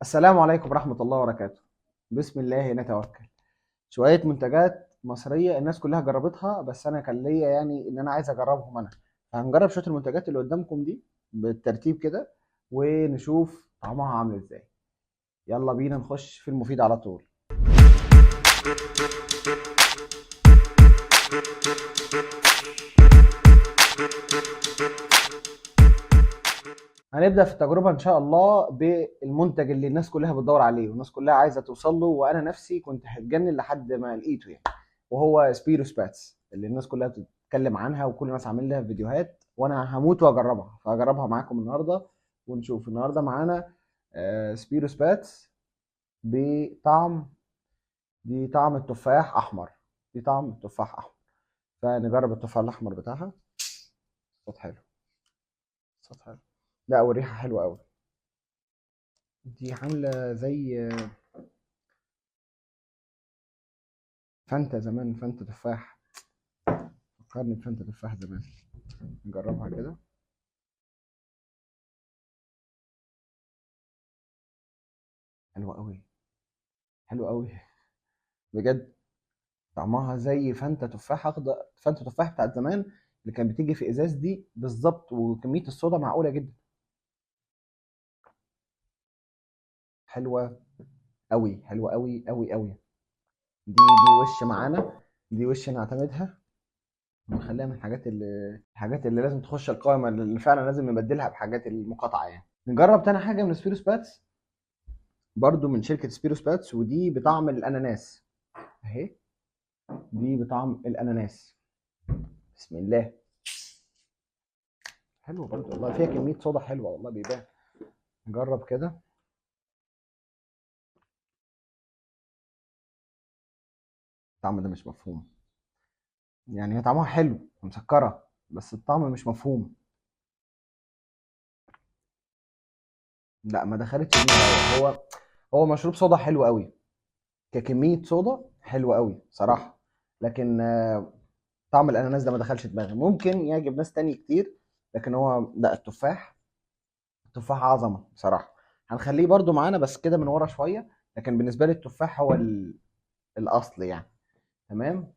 السلام عليكم ورحمة الله وبركاته. بسم الله نتوكل. شوية منتجات مصرية الناس كلها جربتها، بس أنا كان ليا يعني إن أنا عايز أجربهم أنا. فهنجرب شوية المنتجات اللي قدامكم دي بالترتيب كده ونشوف طعمها عامل إزاي. يلا بينا نخش في المفيد على طول. هنبدأ في التجربة إن شاء الله بالمنتج اللي الناس كلها بتدور عليه والناس كلها عايزة توصل له، وأنا نفسي كنت هتجنن لحد ما لقيته يعني، وهو سبيروس باتس اللي الناس كلها بتتكلم عنها وكل الناس عاملين لها فيديوهات، وأنا هموت وأجربها، فهجربها معاكم النهاردة ونشوف. النهاردة معانا سبيروس باتس بطعم، دي طعم التفاح أحمر، دي طعم التفاح أحمر، فنجرب التفاح الأحمر بتاعها. صوت حلو، صوت حلو، لا والريحة حلوة أوي. دي عاملة زي فانتا زمان، فانتا تفاح، فكرني بفانتا تفاح زمان. نجربها كده. حلوة أوي، حلوة أوي بجد. طعمها زي فانتا تفاح أخضر، فانتا تفاح بتاعت زمان اللي كانت بتيجي في إزاز دي بالظبط، وكمية الصودا معقولة جدا. حلوة أوي، حلوة أوي أوي أوي. دي وش معانا، دي وش نعتمدها ونخليها من الحاجات اللي لازم تخش القائمة، اللي فعلا لازم نبدلها بحاجات المقاطعة يعني. نجرب تاني حاجة من سبيروس باتس، برضو من شركة سبيروس باتس، ودي بطعم الأناناس أهي، دي بطعم الأناناس. بسم الله. حلو برضو والله، فيها كمية صودا حلوة والله بيبان. نجرب كده. الطعم ده مش مفهوم يعني، هي طعمها حلو ومسكرة بس الطعم مش مفهوم. لا ما دخلتش دماغي. هو مشروب صودا حلو قوي، ككمية صودا حلوة قوي صراحة، لكن طعم الأناناس ده ما دخلش دماغي. ممكن يعجب ناس تاني كتير، لكن هو لا، التفاح عظمة بصراحة. هنخليه برضو معانا بس كده من ورا شوية، لكن بالنسبة لي التفاح هو الأصل يعني. تمام.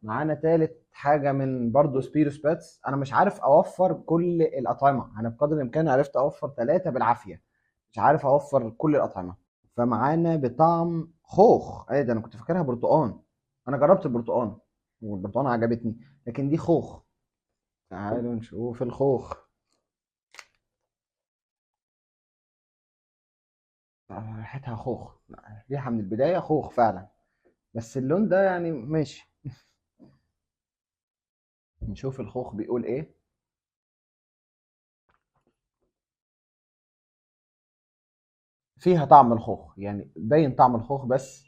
معانا تالت حاجة من برضو سبيروس باتس. أنا مش عارف أوفر كل الأطعمة، أنا بقدر الإمكان عرفت أوفر 3 بالعافية، مش عارف أوفر كل الأطعمة. فمعانا بطعم خوخ، إيه ده أنا كنت فاكرها برتقان، أنا جربت البرتقان والبرتقان عجبتني، لكن دي خوخ. تعالوا نشوف الخوخ. ريحتها خوخ، ريحة من البداية خوخ فعلا، بس اللون ده يعني ماشي. نشوف الخوخ بيقول ايه. فيها طعم الخوخ يعني، باين طعم الخوخ، بس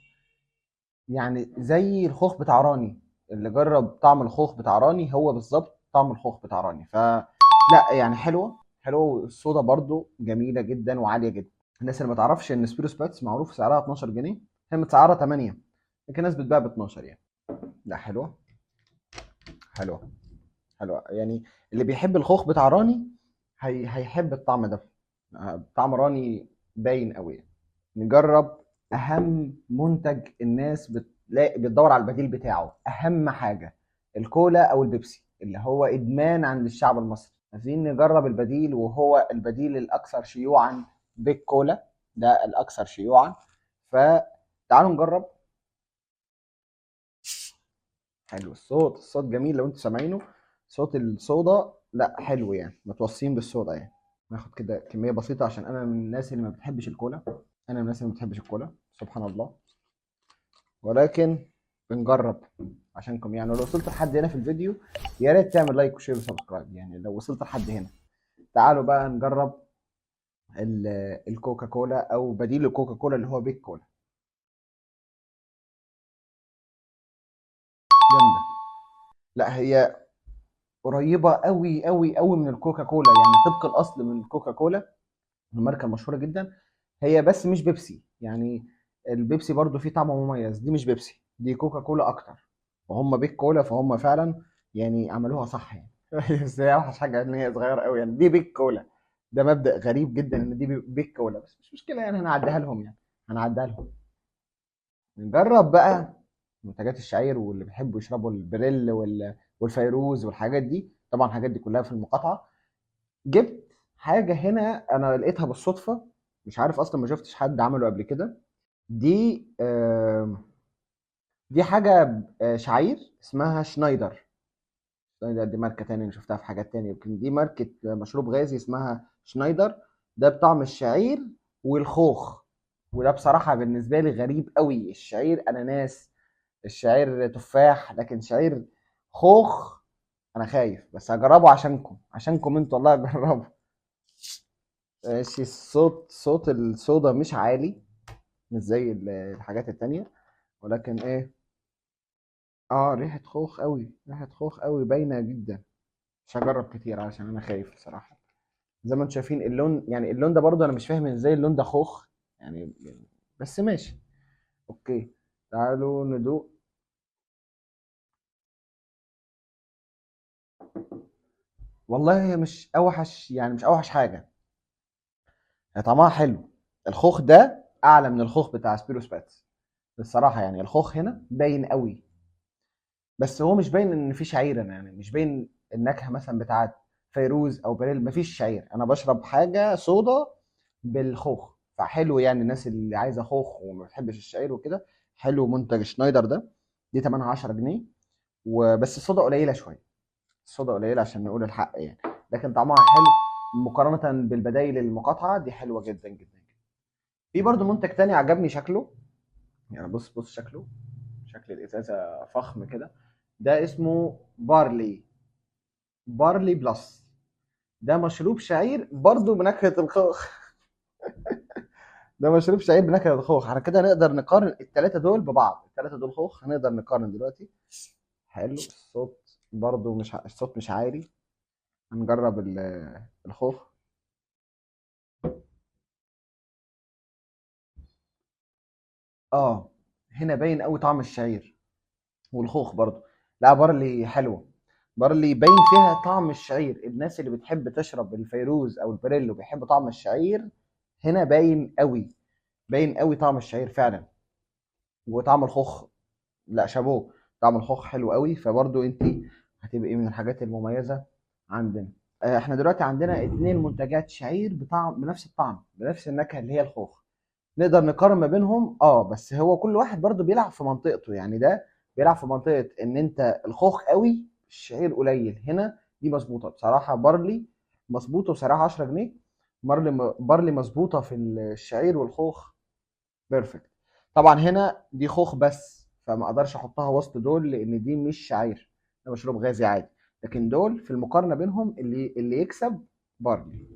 يعني زي الخوخ بتاع راني، اللي جرب طعم الخوخ بتاع راني هو بالظبط طعم الخوخ بتاع راني. ف لا يعني حلوة، حلوة، والصودا برضو جميلة جدا وعاليه جدا. الناس اللي ما تعرفش ان سبيروس باتس معروف سعرها 12 جنيه، هي متسعره 8، لكن الناس بتبيع ب 12 يعني. لا حلوة، حلوة، حلوة يعني. اللي بيحب الخوخ بتاع راني هيحب الطعم ده، طعم راني باين قوي. نجرب اهم منتج الناس بتدور على البديل بتاعه، اهم حاجة الكولا او البيبسي اللي هو ادمان عند الشعب المصري. عايزين نجرب البديل، وهو البديل الاكثر شيوعا بيج كولا، ده الاكثر شيوعا. فتعالوا نجرب. حلو الصوت، الصوت جميل لو انتوا سامعينه، صوت الصودا لا حلو يعني، متوصيين بالصودا يعني. ناخد كده كمية بسيطة عشان أنا من الناس اللي ما بتحبش الكولا، أنا من الناس اللي ما بتحبش الكولا سبحان الله، ولكن بنجرب عشانكم يعني. لو وصلت لحد هنا في الفيديو يا ريت تعمل like و share و subscribe يعني، لو وصلت لحد هنا. تعالوا بقى نجرب الكوكا كولا أو بديل الكوكا كولا اللي هو بيج كولا. جامدة، لا هي قريبة قوي قوي قوي من الكوكا كولا يعني، طبق الأصل من الكوكا كولا، الماركة المشهورة جدا هي، بس مش بيبسي يعني. البيبسي برضو فيه طعم مميز، دي مش بيبسي، دي كوكا كولا أكتر، وهم بيج كولا فهم فعلا يعني عملوها صح يعني. بس هي أوحش حاجة إن هي صغيرة قوي يعني، دي بيج كولا. ده مبدأ غريب جدا ان دي بالكولا، بس مش مشكلة يعني، هنعديها لهم يعني، هنعديها لهم. نجرب بقى منتجات الشعير، واللي بيحبوا يشربوا البريل والفيروز والحاجات دي، طبعا الحاجات دي كلها في المقاطعة. جبت حاجة هنا انا لقيتها بالصدفة، مش عارف اصلا، ما شفتش حد عمله قبل كده. دي حاجة شعير اسمها شنايدر. شنايدر دي ماركة تانية انا شفتها في حاجات تانية، يمكن دي ماركة مشروب غازي اسمها شنايدر. ده بطعم الشعير والخوخ، وده بصراحة بالنسبة لي غريب قوي. الشعير أناناس، الشعير تفاح، لكن شعير خوخ أنا خايف، بس هجربه عشانكم انتوا والله هجربه. ماشي. صوت الصودا مش عالي، مش زي الحاجات التانية، ولكن ايه، ريحة خوخ قوي، ريحة خوخ قوي باينة جدا. مش هجرب كتير عشان انا خايف بصراحة. زي ما انتم شايفين اللون، يعني اللون ده برضه انا مش فاهم ازاي اللون ده خوخ يعني، بس ماشي okay. تعالوا ندوق. والله هي مش اوحش، يعني مش اوحش حاجة، هي طعمها حلو. الخوخ ده اعلى من الخوخ بتاع سبيروس باتس الصراحة، يعني الخوخ هنا باين قوي، بس هو مش باين ان في شعير. انا يعني مش باين النكهة مثلا بتاعت فيروز او بريل، مفيش شعير. انا بشرب حاجة صودا بالخوخ، فحلو يعني. الناس اللي عايزه خوخ وما بتحبش الشعير وكده، حلو منتج شنايدر ده. دي تمنها 10 جنيه وبس. الصودا قليله شوية، الصودا قليله عشان نقول الحق يعني، لكن طعمها حلو مقارنة بالبدايل المقاطعة دي، حلوة جدا جدا جدا. في برضو منتج تاني عجبني شكله، يعني بص شكله، شكل الازازه فخم كده. ده اسمه بارلي، بارلي بلس. ده مشروب شعير برضو بنكهة الخوخ. ده مشروب شعير بنكهة الخوخ. على كده نقدر نقارن التلاتة دول ببعض، التلاتة دول خوخ، هنقدر نقارن دلوقتي. حلو. الصوت برضو مش الصوت مش عالي. هنجرب الخوخ. هنا باين قوي طعم الشعير والخوخ برضو. لا بارلي حلوة، بارلي باين فيها طعم الشعير. الناس اللي بتحب تشرب الفيروز او البريل وبيحب طعم الشعير، هنا باين قوي، باين قوي طعم الشعير فعلا. وطعم الخوخ لا شابوه، طعم الخوخ حلو قوي. فبرضو انت هتبقي من الحاجات المميزة عندنا. احنا دلوقتي عندنا 2 منتجات شعير بنفس الطعم، بنفس النكهة اللي هي الخوخ. نقدر نقارن ما بينهم، بس هو كل واحد برضو بيلعب في منطقته. يعني ده بيلعب في منطقة ان انت الخوخ قوي الشعير قليل. هنا دي مظبوطة بصراحة، بارلي مظبوطة بصراحة 10 جنيه. بارلي مظبوطة في الشعير والخوخ perfect. طبعا هنا دي خوخ بس، فما اقدرش احطها وسط دول لان دي مش شعير، ده مشروب غازي عادي. لكن دول في المقارنة بينهم اللي يكسب بارلي.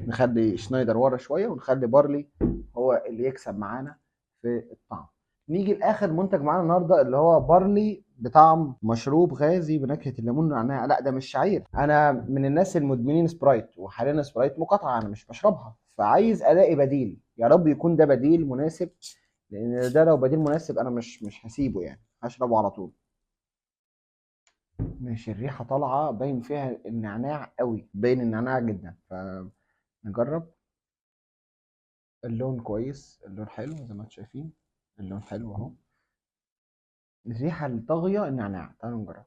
نخلي شنايدر ورا شوية ونخلي بارلي هو اللي يكسب معانا في الطعم. نيجي لاخر منتج معانا النهارده اللي هو بارلي بطعم مشروب غازي بنكهه الليمون والنعناع. لا ده مش شعير. انا من الناس المدمنين سبرايت، وحاليا سبرايت مقاطعه، انا مش بشربها، فعايز الاقي بديل. يا رب يكون ده بديل مناسب، لان ده لو بديل مناسب انا مش هسيبه يعني، هشربه على طول. ماشي. الريحة طالعه باين فيها النعناع قوي، باين النعناع جدا. فنجرب. اللون كويس، اللون حلو زي ما انتم شايفين، اللون حلو اهو. الريحة الطاغية النعناع. تعالوا نجرب.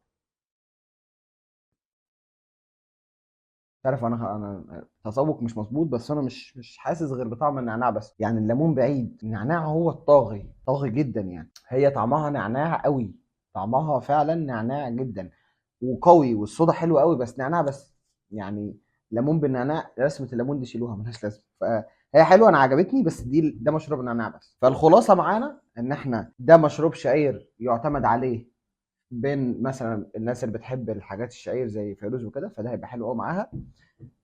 تعرف انا تذوق مش مظبوط، بس انا مش حاسس غير بطعم النعناع بس، يعني الليمون بعيد، النعناع هو الطاغي، طاغي جدا يعني. هي طعمها نعناع قوي، طعمها فعلا نعناع جدا وقوي، والصودا حلوة قوي، بس نعناع بس يعني. ليمون بالنعناع، رسمه الليمون دي شيلوها ملهاش لازمه. فهي حلوة انا عجبتني، بس ده مشروب نعناع بس. فالخلاصة معانا ان احنا ده مشروب شعير يعتمد عليه بين مثلا الناس اللي بتحب الحاجات الشعير زي فيروز وكده، فده هيبقى حلو قوي معاها.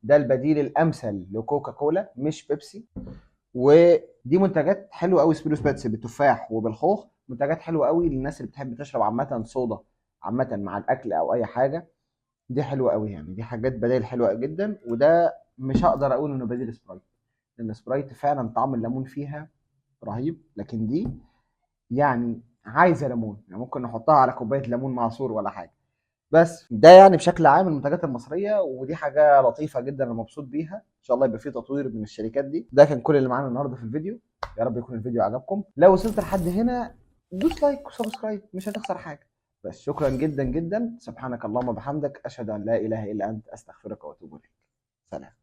ده البديل الامثل لكوكا كولا مش بيبسي. ودي منتجات حلوة قوي، سبيروس باتس بالتفاح وبالخوخ، منتجات حلوة قوي للناس اللي بتحب تشرب عامة صودا عامة مع الاكل او اي حاجة. دي حلوة قوي يعني، دي حاجات بدائل حلوة جدا. وده مش هقدر اقول انه بديل سبرايت، لان سبرايت فعلا طعم الليمون فيها رهيب، لكن دي عايزه ليمون، ممكن نحطها على كوباية ليمون معصور ولا حاجة. بس ده يعني بشكل عام المنتجات المصرية، ودي حاجة لطيفة جدا انا مبسوط بيها. ان شاء الله يبقى في تطوير من الشركات دي. ده كان كل اللي معانا النهارده في الفيديو، يا رب يكون الفيديو عجبكم. لو وصلت لحد هنا دوس like و subscribe، مش هتخسر حاجة. بس شكرا جدا جدا، سبحانك اللهم وبحمدك، اشهد ان لا اله الا انت، استغفرك واتوب اليك. سلام.